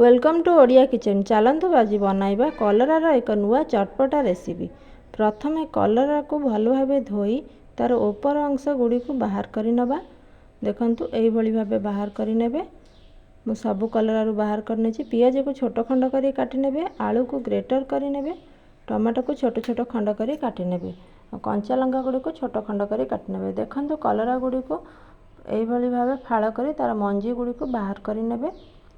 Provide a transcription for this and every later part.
Welcome to Odia Kitchen। ଚାଲନ୍ତୁ, ଆଜି ବନାଇବା କଲରାର ଏକ ନୂଆ ଚଟପଟା ରେସିପି। ପ୍ରଥମେ କଲରାକୁ ଭଲ ଭାବେ ଧୋଇ ତା'ର ଉପର ଅଂଶ ଗୁଡ଼ିକୁ ବାହାର କରି ନେବା। ଦେଖନ୍ତୁ, ଏଇଭଳି ଭାବେ ବାହାର କରିନେବେ। ମୁଁ ସବୁ କଲରାରୁ ବାହାର କରିନେଇଛି। ପିଆଜକୁ ଛୋଟ ଖଣ୍ଡ କରି କାଟି ନେବେ, ଆଳୁକୁ ଗ୍ରେଟର୍ କରିନେବେ, ଟମାଟୋକୁ ଛୋଟ ଛୋଟ ଖଣ୍ଡ କରି କାଟି ନେବେ ଆଉ କଞ୍ଚା ଲଙ୍କା ଗୁଡ଼ିକୁ ଛୋଟ ଖଣ୍ଡ କରି କାଟି ନେବେ। ଦେଖନ୍ତୁ, କଲରା ଗୁଡ଼ିକୁ ଏଇଭଳି ଭାବେ ଫାଳ କରି ତା'ର ମଞ୍ଜି ଗୁଡ଼ିକୁ ବାହାର କରିନେବେ।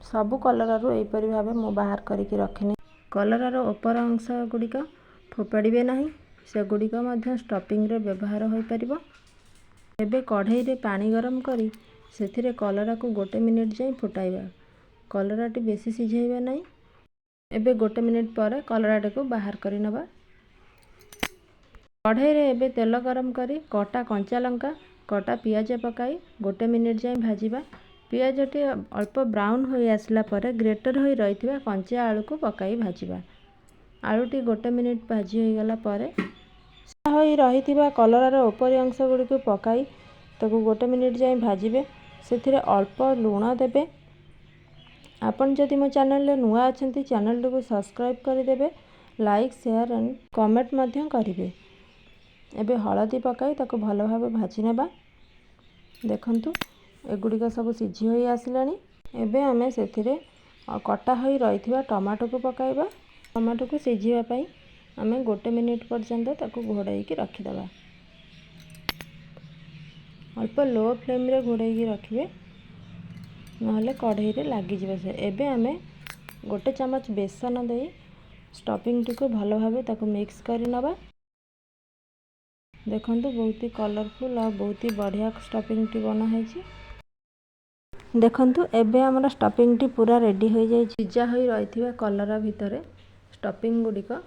ସବୁ କଲରାରୁ ଏହିପରି ଭାବେ ମୁଁ ବାହାର କରିକି ରଖିନି। କଲରାର ଉପର ଅଂଶ ଗୁଡ଼ିକ ଫୋପାଡ଼ିବେ ନାହିଁ, ସେଗୁଡ଼ିକ ମଧ୍ୟ ଷ୍ଟଫିଂରେ ବ୍ୟବହାର ହୋଇପାରିବ। ଏବେ କଢ଼େଇରେ ପାଣି ଗରମ କରି ସେଥିରେ କଲରାକୁ ଗୋଟେ ମିନିଟ୍ ଯାଏଁ ଫୁଟାଇବା। କଲରାଟି ବେଶୀ ସିଝାଇବା ନାହିଁ। ଏବେ ଗୋଟେ ମିନିଟ୍ ପରେ କଲରାଟିକୁ ବାହାର କରି ନେବା। କଢ଼େଇରେ ଏବେ ତେଲ ଗରମ କରି କଟା କଞ୍ଚା ଲଙ୍କା, କଟା ପିଆଜ ପକାଇ ଗୋଟେ ମିନିଟ୍ ଯାଏଁ ଭାଜିବା। ପିଆଜଟି ଅଳ୍ପ ବ୍ରାଉନ୍ ହୋଇ ଆସିଲା ପରେ ଗ୍ରେଟର୍ ହୋଇ ରହିଥିବା କଞ୍ଚା ଆଳୁକୁ ପକାଇ ଭାଜିବା। ଆଳୁଟି ଗୋଟେ ମିନିଟ୍ ଭାଜି ହୋଇଗଲା ପରେ ହୋଇ ରହିଥିବା କଲରାର ଉପରି ଅଂଶ ଗୁଡ଼ିକୁ ପକାଇ ତାକୁ ଗୋଟେ ମିନିଟ୍ ଯାଏଁ ଭାଜିବେ। ସେଥିରେ ଅଳ୍ପ ଲୁଣ ଦେବେ। ଆପଣ ଯଦି ମୋ ଚ୍ୟାନେଲରେ ନୂଆ ଅଛନ୍ତି, ଚ୍ୟାନେଲଟିକୁ ସବସ୍କ୍ରାଇବ୍ କରିଦେବେ, ଲାଇକ୍, ସେୟାର ଆଣ୍ଡ କମେଣ୍ଟ ମଧ୍ୟ କରିବେ। ଏବେ ହଳଦୀ ପକାଇ ତାକୁ ଭଲ ଭାବେ ଭାଜି ନେବା। ଦେଖନ୍ତୁ, ଏଗୁଡ଼ିକ ସବୁ ସିଝି ହୋଇ ଆସିଲାଣି। ଏବେ ଆମେ ସେଥିରେ କଟା ହୋଇ ରହିଥିବା ଟମାଟୋକୁ ପକାଇବା। ଟମାଟୋକୁ ସିଝିବା ପାଇଁ ଆମେ ଗୋଟେ ମିନିଟ୍ ପର୍ଯ୍ୟନ୍ତ ତାକୁ ଘୋଡ଼େଇକି ରଖିଦେବା। ଅଳ୍ପ ଲୋ ଫ୍ଲେମ୍ରେ ଘୋଡ଼େଇକି ରଖିବେ, ନହେଲେ କଢ଼େଇରେ ଲାଗିଯିବ ସେ। ଏବେ ଆମେ ଗୋଟେ ଚାମଚ ବେସନ ଦେଇ ଷ୍ଟଫିଂଟିକୁ ଭଲ ଭାବେ ତାକୁ ମିକ୍ସ କରି ନେବା। ଦେଖନ୍ତୁ, ବହୁତ ହି କଲରଫୁଲ୍ ଆଉ ବହୁତ ହି ବଢ଼ିଆ ଷ୍ଟଫିଂଟି ବନା ହେଇଛି। ଦେଖନ୍ତୁ, ଏବେ ଆମର ଷ୍ଟଫିଂଟି ପୁରା ରେଡ଼ି ହୋଇଯାଇଛି। ସିଝା ହୋଇ ରହିଥିବା କଲରା ଭିତରେ ଷ୍ଟଫିଂ ଗୁଡ଼ିକ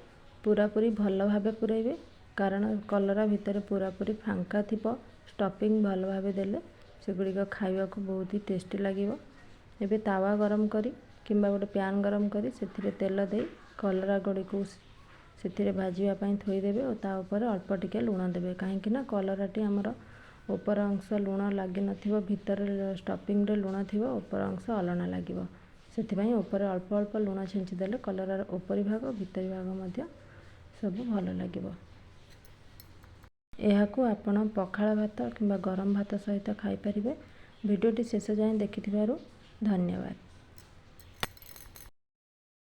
ପୁରାପୁରି ଭଲ ଭାବେ ପୂରାଇବେ, କାରଣ କଲରା ଭିତରେ ପୁରାପୁରି ଫାଙ୍କା ଥିବ। ଷ୍ଟଫିଂ ଭଲ ଭାବେ ଦେଲେ ସେଗୁଡ଼ିକ ଖାଇବାକୁ ବହୁତ ହି ଟେଷ୍ଟି ଲାଗିବ। ଏବେ ତାୱା ଗରମ କରି କିମ୍ବା ଗୋଟେ ପ୍ୟାନ୍ ଗରମ କରି ସେଥିରେ ତେଲ ଦେଇ କଲରା ଗୁଡ଼ିକୁ ସେଥିରେ ଭାଜିବା ପାଇଁ ଥୋଇଦେବେ ଓ ତା ଉପରେ ଅଳ୍ପ ଟିକେ ଲୁଣ ଦେବେ, କାହିଁକି ନା କଲରାଟି ଆମର ଉପର ଅଂଶ ଲୁଣ ଲାଗିନଥିବ, ଭିତରେ ଷ୍ଟଫିଂରେ ଲୁଣ ଥିବ, ଉପର ଅଂଶ ଅଲଣା ଲାଗିବ। ସେଥିପାଇଁ ଉପରେ ଅଳ୍ପ ଅଳ୍ପ ଲୁଣ ଛିଞ୍ଚି ଦେଲେ କଲରାର ଉପରି ଭାଗ, ଭିତରି ଭାଗ ମଧ୍ୟ ସବୁ ଭଲ ଲାଗିବ। ଏହାକୁ ଆପଣ ପଖାଳ ଭାତ କିମ୍ବା ଗରମ ଭାତ ସହିତ ଖାଇପାରିବେ। ଭିଡ଼ିଓଟି ଶେଷ ଯାଏଁ ଦେଖିଥିବାରୁ ଧନ୍ୟବାଦ।